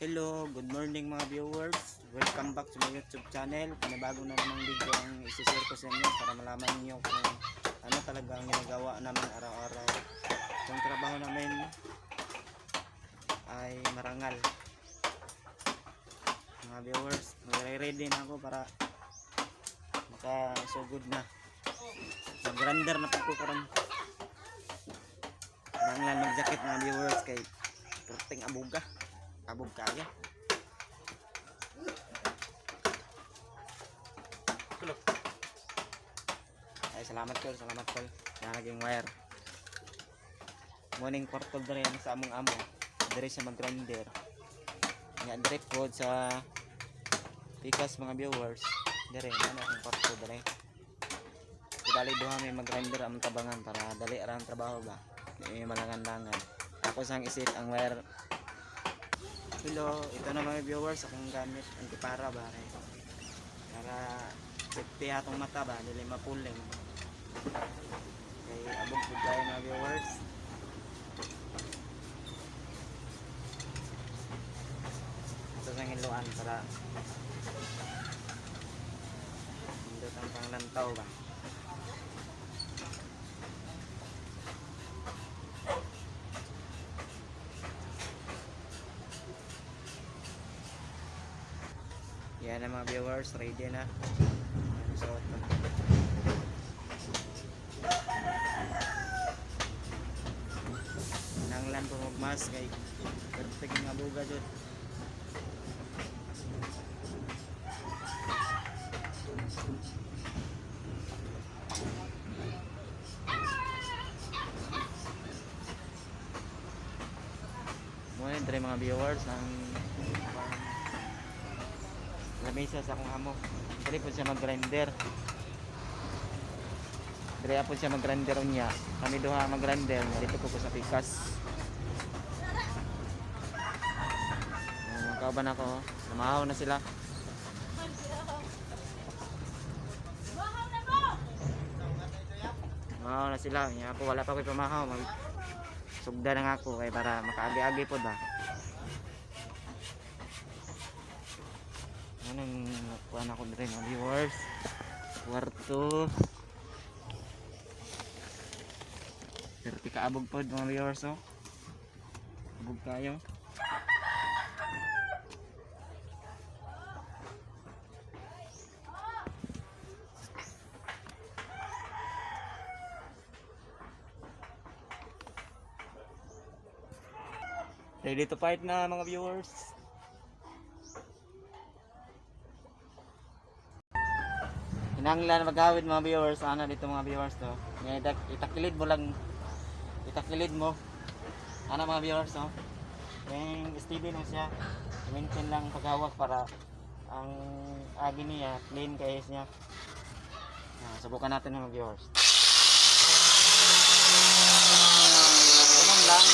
Hello, good morning mga viewers. Welcome back to my YouTube channel. Panibago na namang video ang isi-share ko sa inyo para malaman niyo kung ano talaga ang ginagawa namin araw-araw. Yung trabaho namin ay marangal. Mga viewers, magre-ready na ako para makasugod na. Mag-render na pagkukaroon. Kailangan mag-jacket mga viewers kay perting abuga. Abog kaya. Ay, salamat ko. Yan naging wire. Morning kwarto rin sa among amo. Dire siya mag-grinder. Nga direct po sa pikas mga viewers. Dire na ang kwarto dire. Dali duha may mag-grinder ang tabangan para dali ra ang trabaho ba. May malangan-langan. Ako sang isit ang wire. Hello, ito na mga viewers akong gamit antipara ba para safety atong mata ba dili mapuling kay abog po tayo mga viewers. Ito sa hiluan para hindi ang panglantaw ba. Yan na mga viewers, ready na. Suot na. Nanglan po magmas kay perfect nga buga dyan. Muna yung mga viewers ang lamesa sa akong amo. Dili po siya mag-grinder. Dili po siya mag-grinder niya. Kami duha mag-grinder. Dito po sa pikas. Mga kauban ako. Namahaw na sila. Namahaw na sila. Nga po wala pa ko pamahaw. Sugda na nga ako kay para makaagi-agi po ba. Anong kuhaan ako rin mga viewers. Kwarto. Pero kaabog po mga viewers oh. Abog kayo. Ready to fight na mga viewers. Hinanglan maghawid mga viewers. Ano dito mga viewers to. Itakilid mo lang. Itakilid mo. Ano mga viewers no. Yung steady lang siya. I-maintain lang paghawak para ang agi niya clean kayo niya. Subukan natin mga viewers. Ganun lang.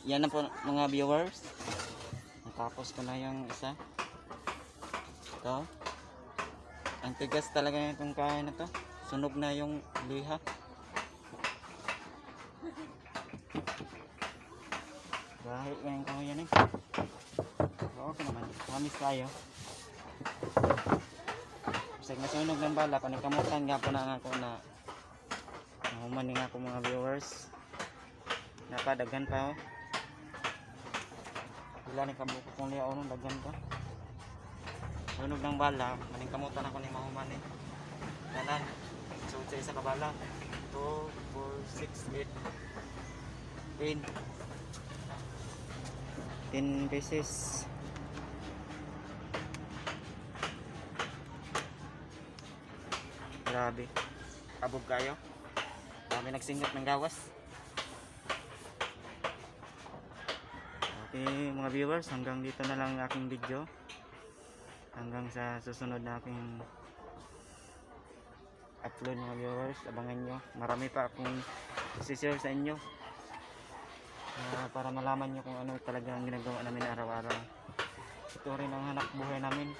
yan na po mga viewers. Natapos ko na yung isa. Ito. Ang tigas talaga itong kain na to. Sunog na yung liha. Dahil ngayon ko yan eh. Okay naman. Mamis tayo. Kasi nasunog ng bala. Panikamutan nga po na ako na nahumaning ako mga viewers. Napadagan pa oh. Wala ni kabuko kung liya o nung dagan pa. Sunog ng bala. Panikamutan ako ni mahumaning. Dalan. So sa isa ka bala. 2, 4, 6, 8, 10. 10 pieces. Grabe. Abog kayo. Kami nagsingot ng gawas. Okay mga viewers, hanggang dito na lang ang aking video. Hanggang sa susunod na aking upload mga viewers. Abangan nyo. Marami pa akong isi-share sa inyo. Para malaman nyo kung ano talaga ang ginagawa namin araw-araw. Ito rin ang hanap buhay namin.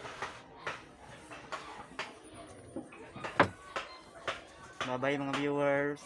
Bye bye mga viewers.